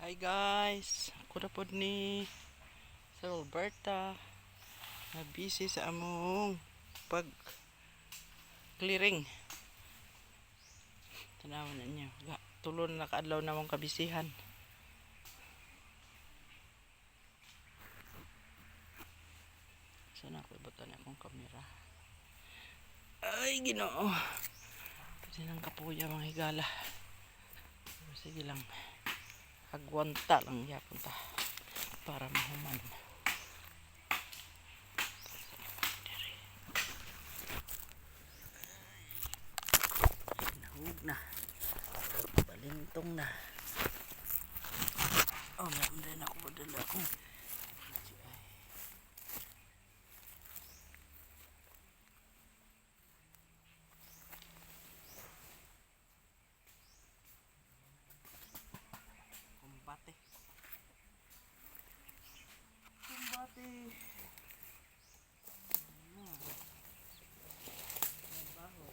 Hi guys, ako na pod ni Sir Alberta na busy sa among pag clearing. Tanawan na niyo. Tulo na kaadlaw na among kabisihan. Sana ako ibutan akong kamera. Ay, Ginoo. Pwede nang kapuya, mga higala. Pero sige lang. Agwanta lang yapon ta para mahuman. Nahug na. Balintong na. Oh, meron din ako padala akong DJI. Kumbate. Kumbate. Ayan. Trabaho.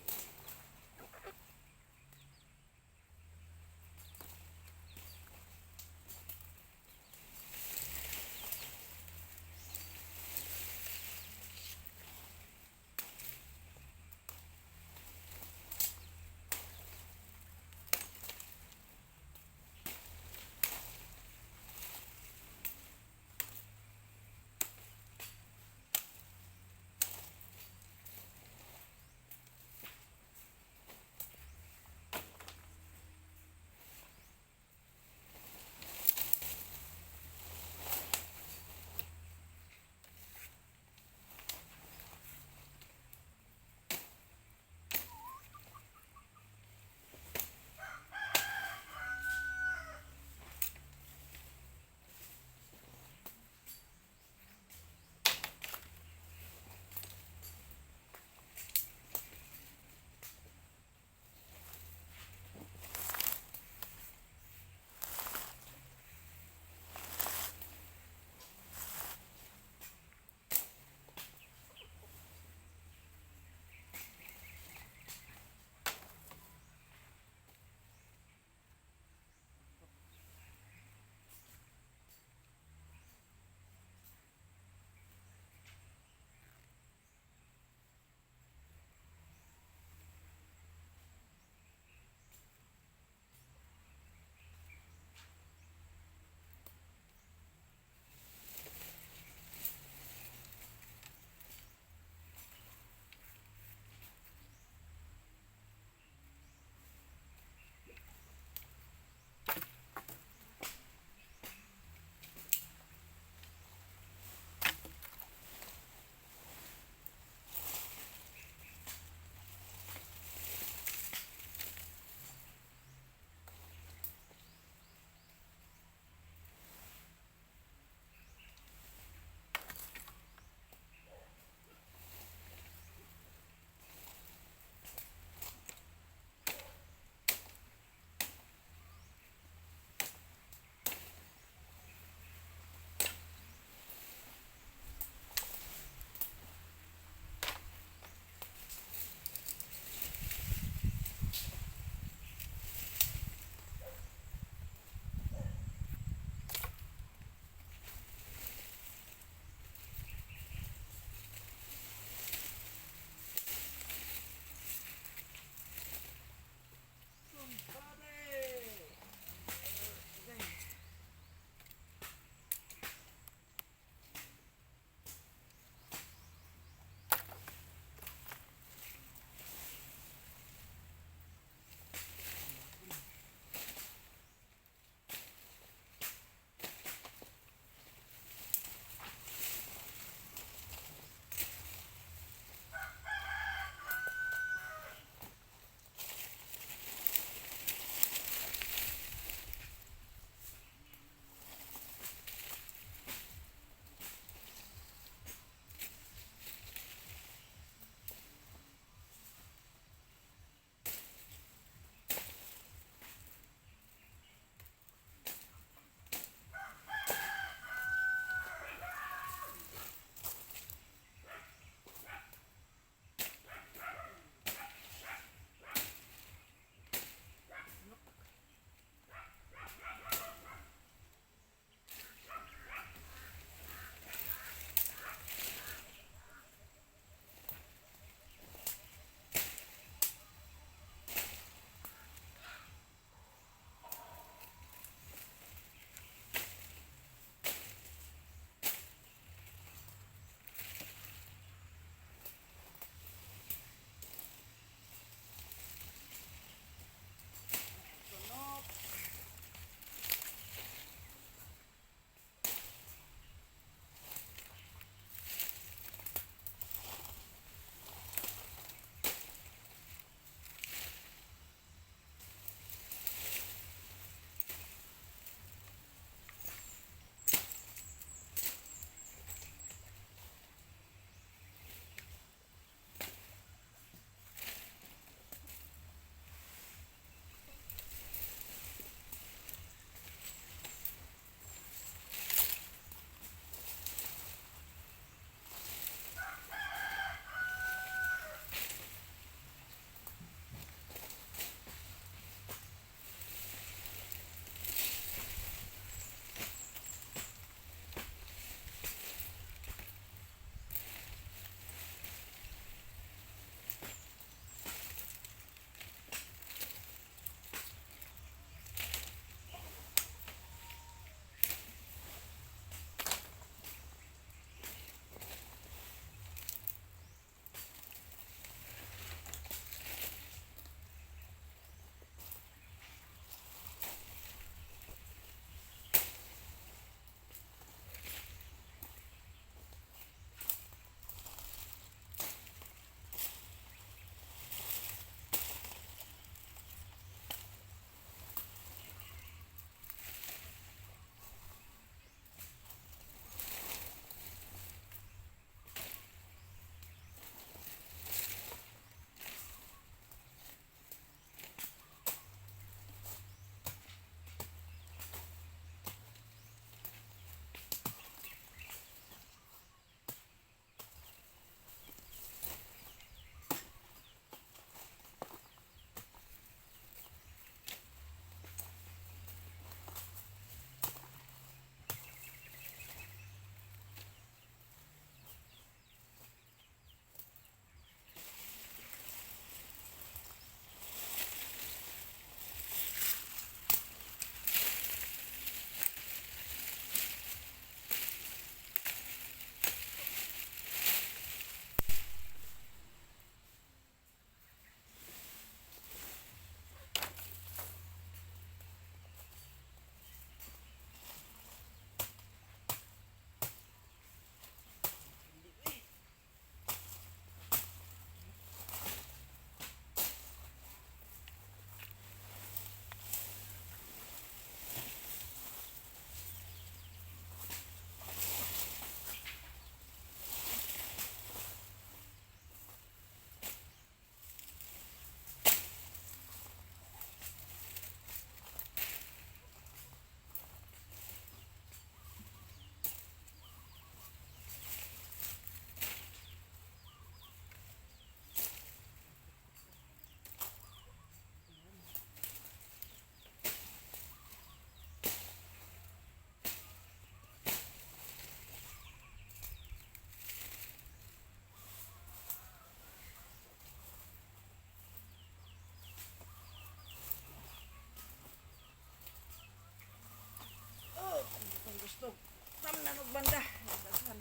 Na magbanda. Daghan.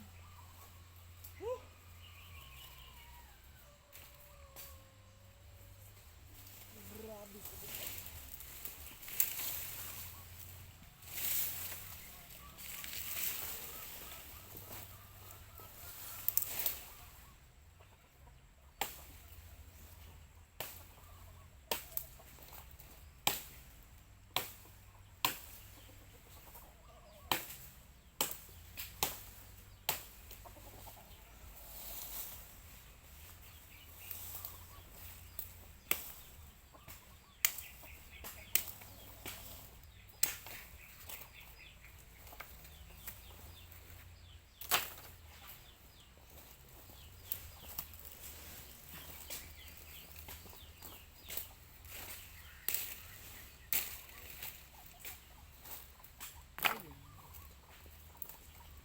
Woo! Grabe.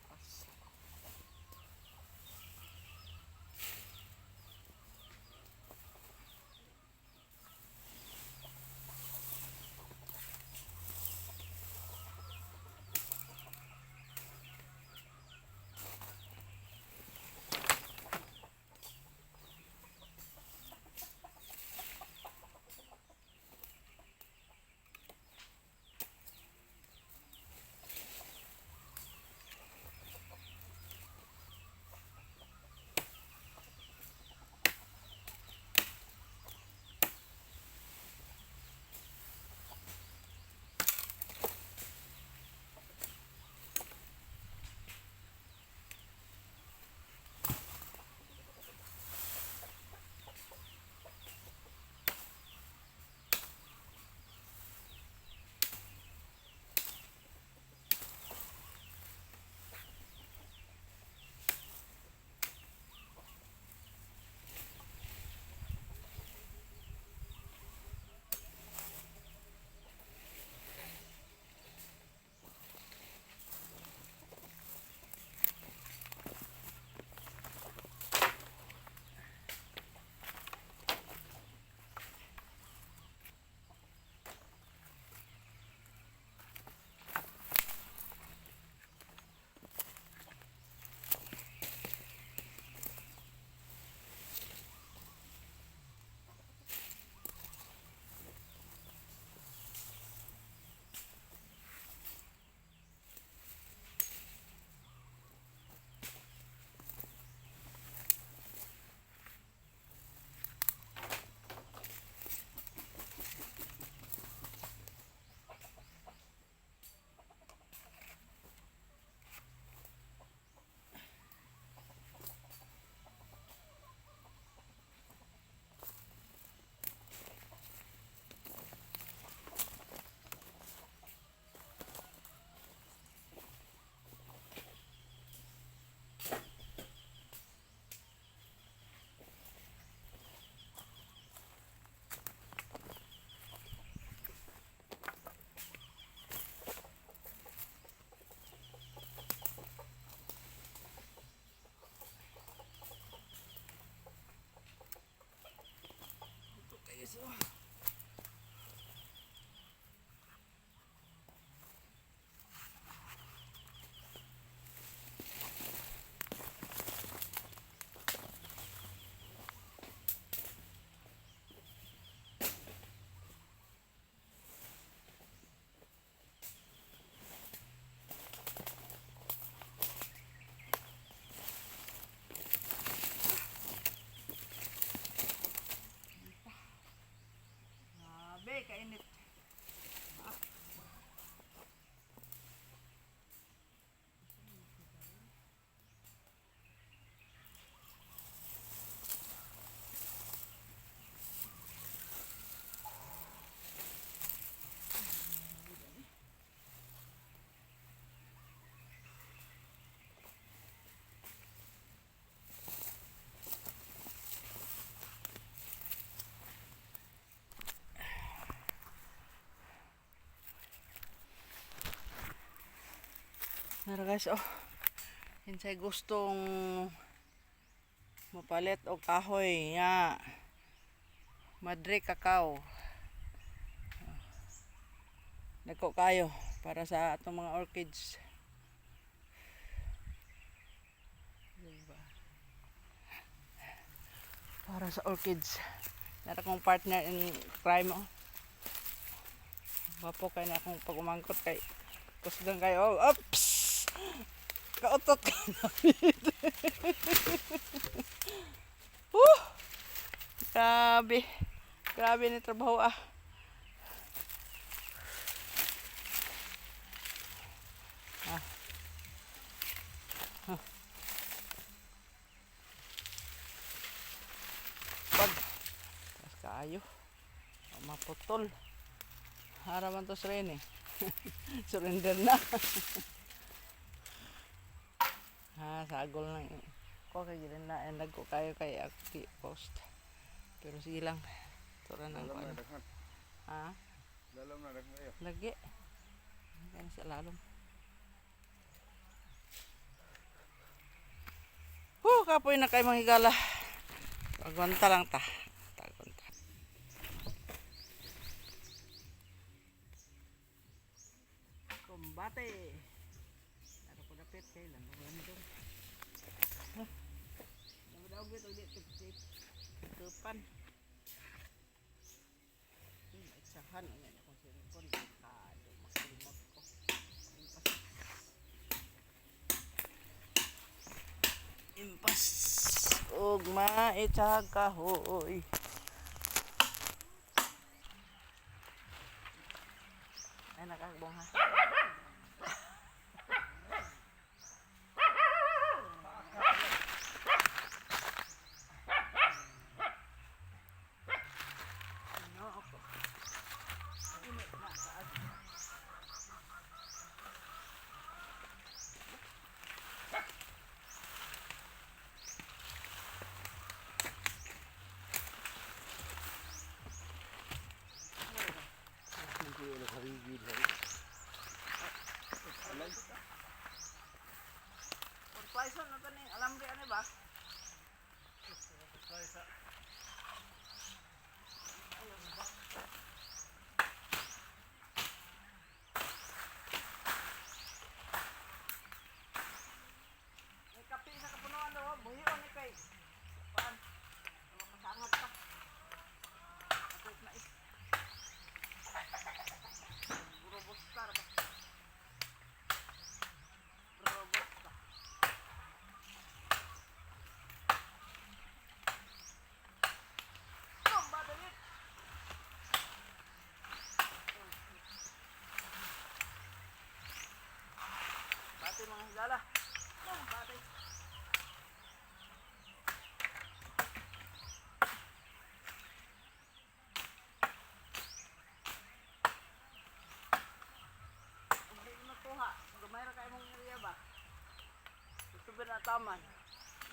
Pas. Ito kayo so. Grabe, kainit. Nara guys, oh. Kinsay gustong mapalit og kahoy nga Madre cacao. Dako kayo para sa atong mga orchids. Para sa orchids. Nara kong partner in crime, oh. Wapo kay na akong pag-umangkot kay kusgan kayo. Oh, oops! Kautot ka na. Woo! Grabe. Grabe ni trabaho ah. Ah. Huh. Pag. Tas kaayo. Maputol. Hara man to sa eh. Surrender na. Ha, sagol lang. Ko kay gilin na nagko kayo kay ako post. Pero sige lang. Tura nang Lalom ko na ano. daghan. Ha? Lalom na daghan kayo. Lagi. Kaya sa lalom. Huh, kapoy na kayo mga higala. Agwanta lang ta. Agwanta. Kumbate. Ano ko dapit kay lang random. Huh. Daw gito di tip tupan. Maitsahan ang akong cellphone. Kado makalimot ko. Impas. Impas. Og maitsag kahoy. Ay, nakagbong ha. Ano ako? Init na kaag. Pagpaison na taning alambre ano ba? May kape sa kapunuan daw, oh. Buhion ni kay paan. Makasangat pa. Atot na is. Robusta ra ba? Robusta. Tumba dali. Bati mga higala. Bati. Kung di mo makuha, gamay ra kay mong area ba? Ito ba na taman?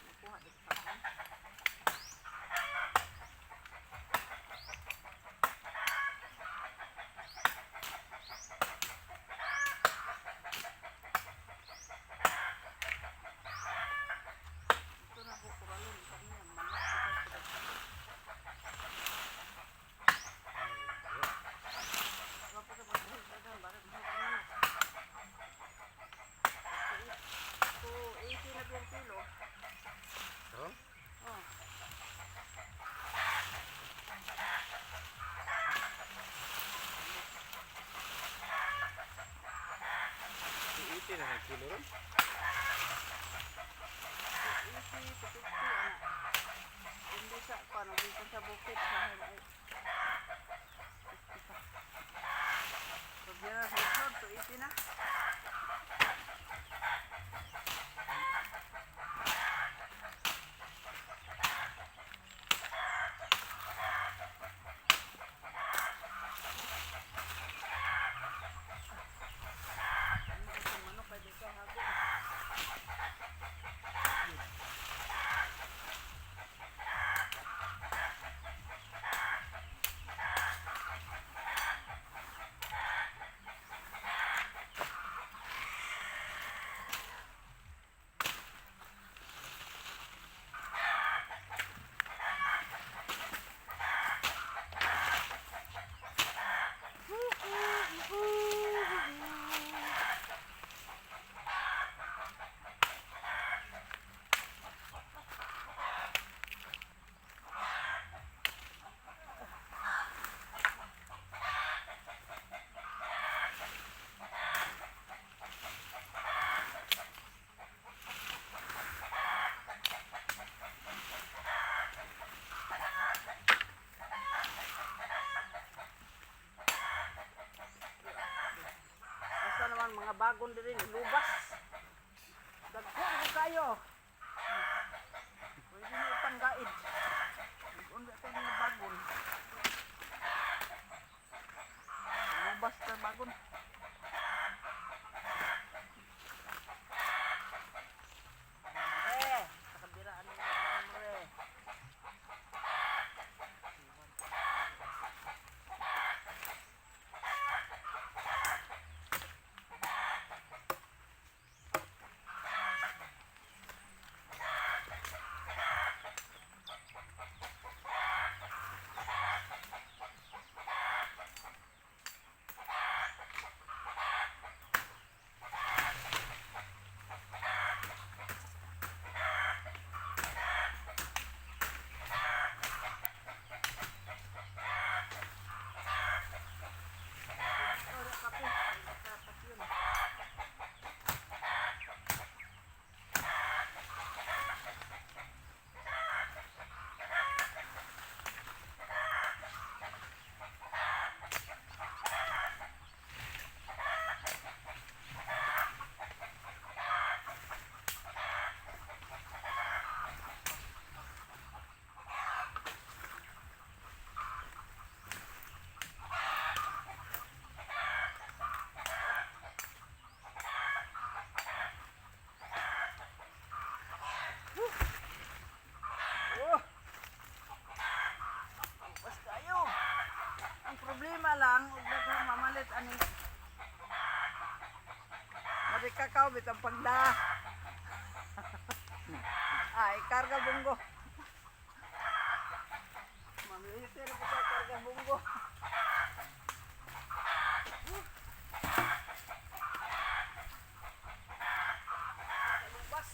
Makuha dito sa taman. Ito na ko kuralon kami ang manok dito. Wala pa sa pagbuhi sa doon, bakit buhi ka manok? 280 na biyang kilo. Karon? Oh. Iiti na ng kilo ron. 80 to 50, ana. Hindi sa paano dito sa bukid sa ay 50 pa. Pag yan sa likod, 280 na. Ano itong manok ay dito hago. Naman mga bagon diri lubas. Dagko ko kayo. Pwede mo ipanggaid. Unsa ito mga bagon. Lubas ta bagon. Eh, sa kabila ano re. Ora kape. Dapat yun. Oh. Basta kayo. Ang problema lang, ug na ko mamalit ani. Marikakaw bitang pagda. Ay, karga bunggo. Mamiliter ko sa karga bunggo. Lubas.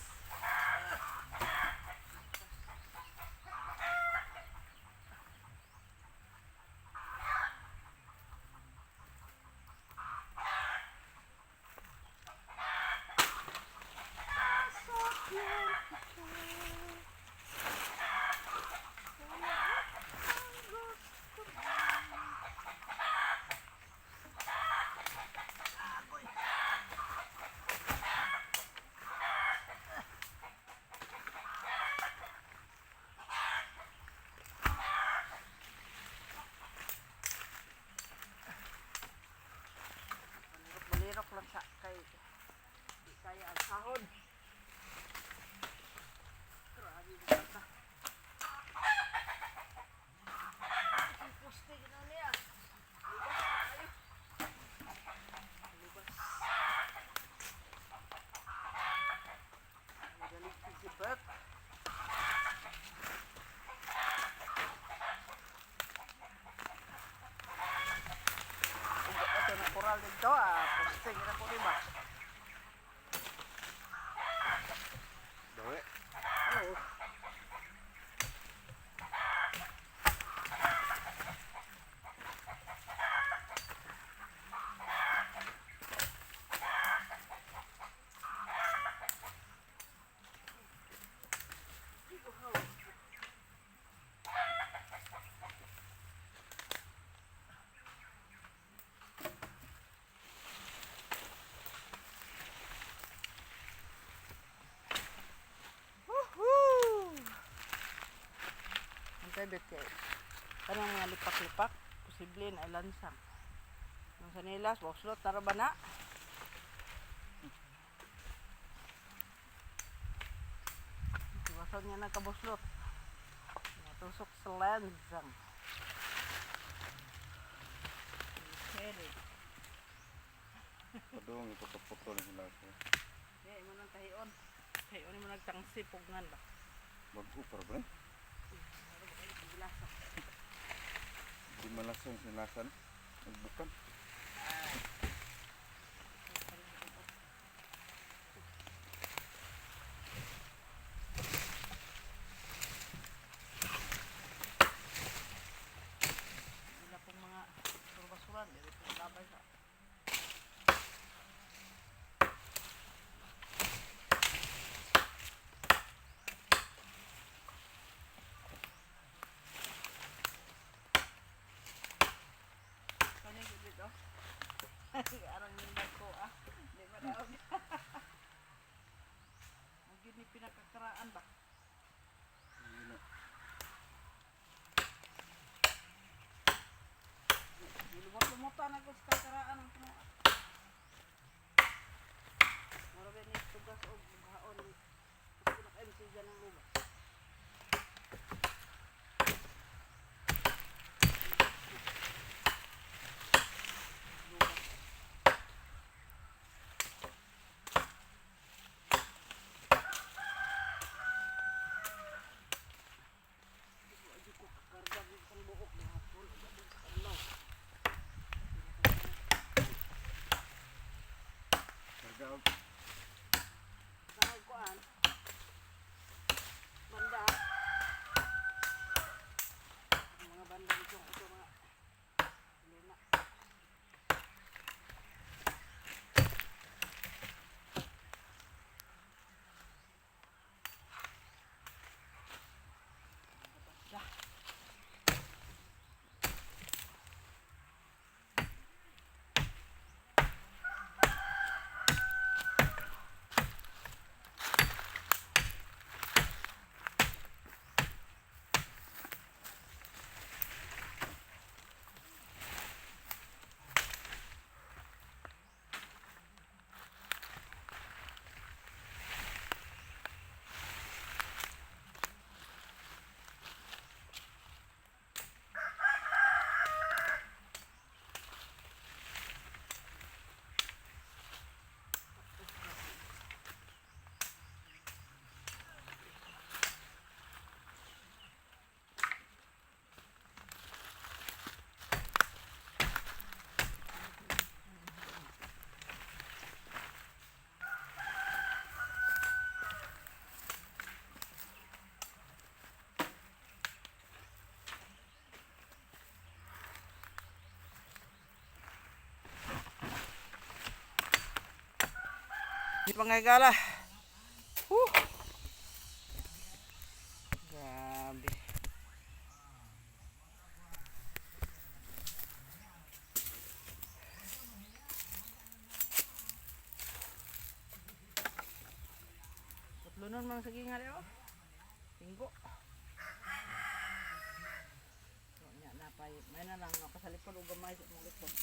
Balirok lang sa kay di kaya ang sahod. Grabe ba ka? Puste na niya. Lubas na kayo. Lubas. Magaling si Bert. Ugat na ito ng koral dito. Ah, puste na ko rin ba? Dawe. Oo. Woohoo! Ang tayo kay kanang mga lipak-lipak, posible na ilansang. Nung sa nilas, boxlot, tara ba na? Iwasan niya ng kabuslot. Natusok sa lansang. Cherry. Padung iputol-putol sila. Kaya mo nang tahion. Tahion mo nagtangsi, pugnan ba? Bago pa ba? Bilasa. Di malasan sinasan. Nagbukan. Wala pong mga basura, dito po labay sa. Kani gid dito. Butan ako sa karaan ang puno. Mura ba ni tugas og bughaon. Gusto na kayo siya ng lugas. Lugas. Di ko kakarga ang buok na hapon. Sa Karga og Saan kuan? Banda. Ang mga banda dito, ito mga luma. Banda. Di pangagala. Woo! Grabe. Putlo nun mga sagingan oh. Tinggo. So, nya na pa may na lang nakasalikod og gamay sa imong likod.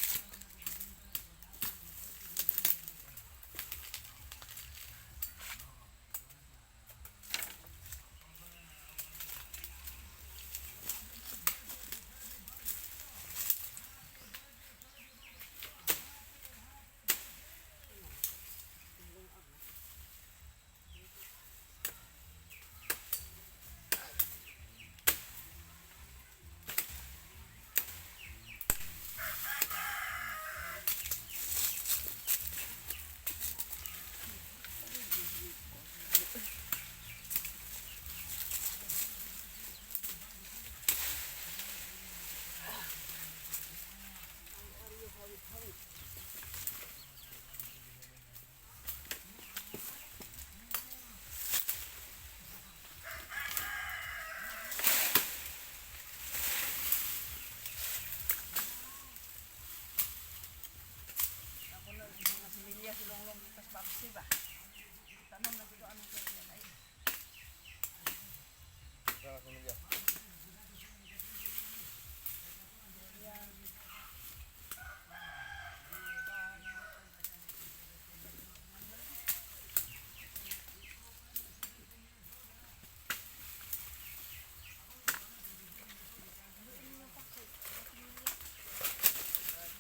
Ako na mga similya silonglong tas paksi ba. Tanom na gud ano sa ay. Sa pamilya.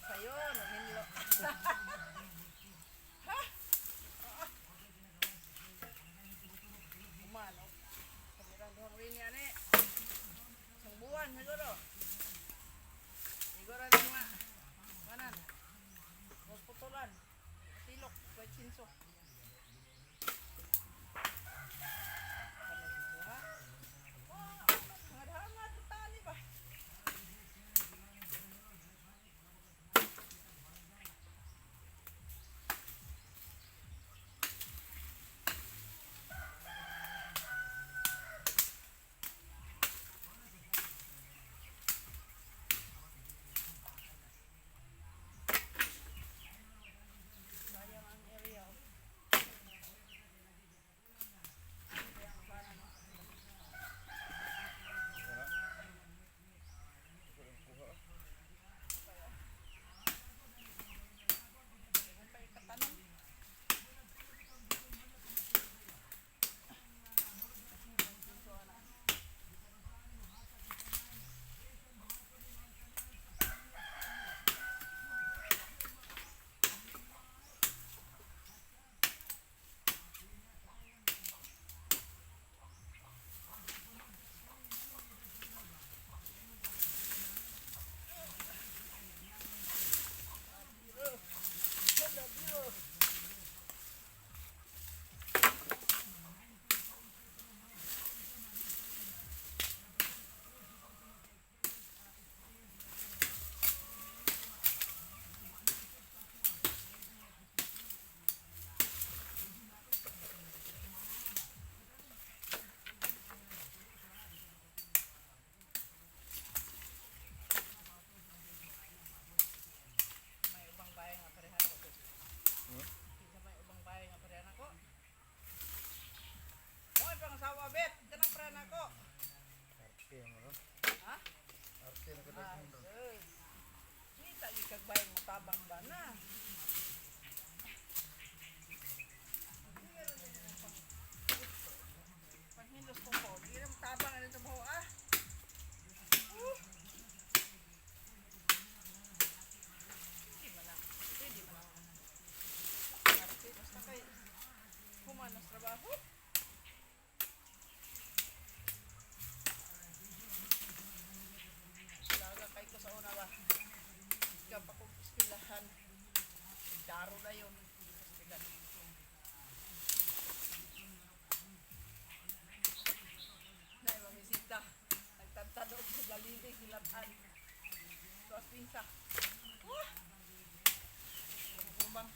Sayo, hinlo. Ha? Umano. Kamirang duhang rin niya ni. Isang buwan siguro. Siguro din mga kanan. Huwag putulan. Silok, kahit sinso. Hangad-hangad, tali ba? Sayang ang area. Oh. Kag bayang mo tabang ba na? Paghilos ko ko, di na tabang ano ito ah. Hindi man lang. Pwede man lang. Arte, basta kay humanas trabaho. Laga kay ko sa una ba. Ikaw pa kong iskilahan. Daro na yun. Iskilan. Na ibang isita. Nagtantado sa galili hilatan. Sa pinsa. Wah! Kumang.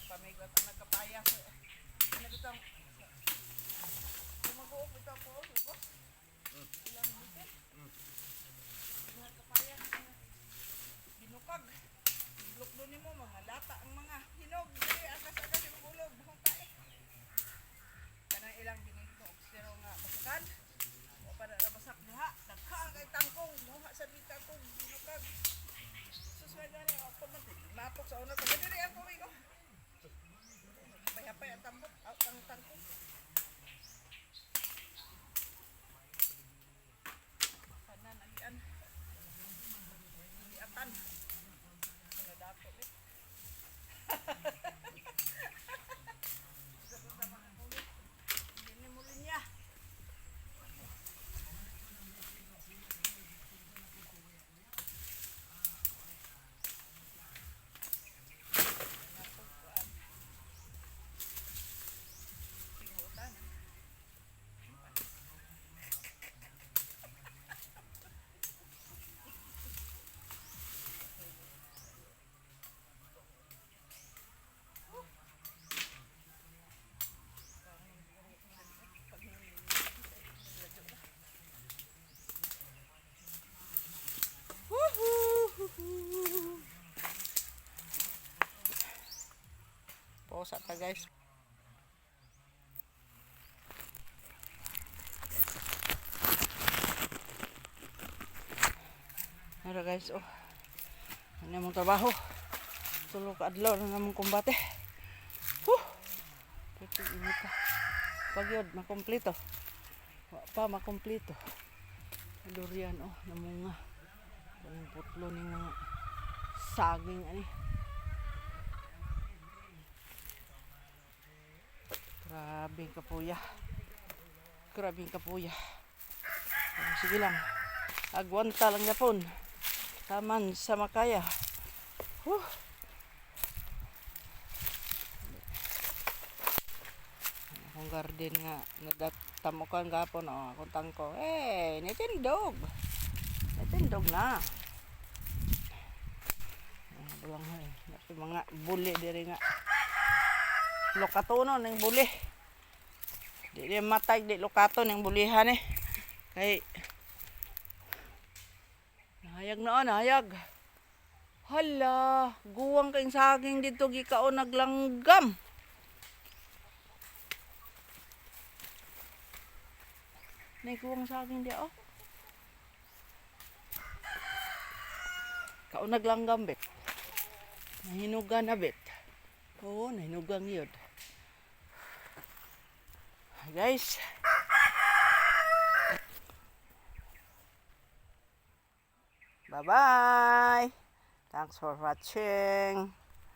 Pamiglat ang nagkapaya. Ano bitang Gumaguok bitaw ko, boss. Ilang bitin? Nagkapaya. Binukag. Lukdo nimo mga lata ang mga hinog diri akas-akas imong ulog buhong tae. Kanang ilang binili ko og zero nga basakan. O para na basak diha, daghaan kay tangkong muha sa bita kong binukag. Sus may gani ako man natok sa una pa diri ako ko. Payapay ang tambok, ang tangkong. Tanan agian. Giatan. Ano dato eh. Sa punta makakulit. Hindi mo linya. Tingutan. Woohoo! Posa ta, guys. Ano, guys, oh. Ano mong trabaho? Tulo ka adlaw na namong kumbate. Huh! Pwede init pa. Pagyod, makumplito. Wa pa makumplito. Durian, oh, namunga. Ang putlo ni mga saging ani. Grabe kapuya. Grabe kapuya. Pero sige lang. Agwanta lang yapon. Taman sa makaya. Huh. Akong garden nga nagatamukan gapon, oh, akong tangko. Eh, nitindog. Nitindog na. Mga bulang hoy. Mga buli diri nga. Lokatono ning buli. Di di matay di lokato ning bulihan eh. Kay nahayag na, oh, nahayag. Hala, guwang kayong saging dito gikaon naglanggam. Nay guwang saging di, oh. Kaon naglanggam bet. Nahinugan na bet. Oo, nahinugan yun. Guys. Bye-bye. Thanks for watching.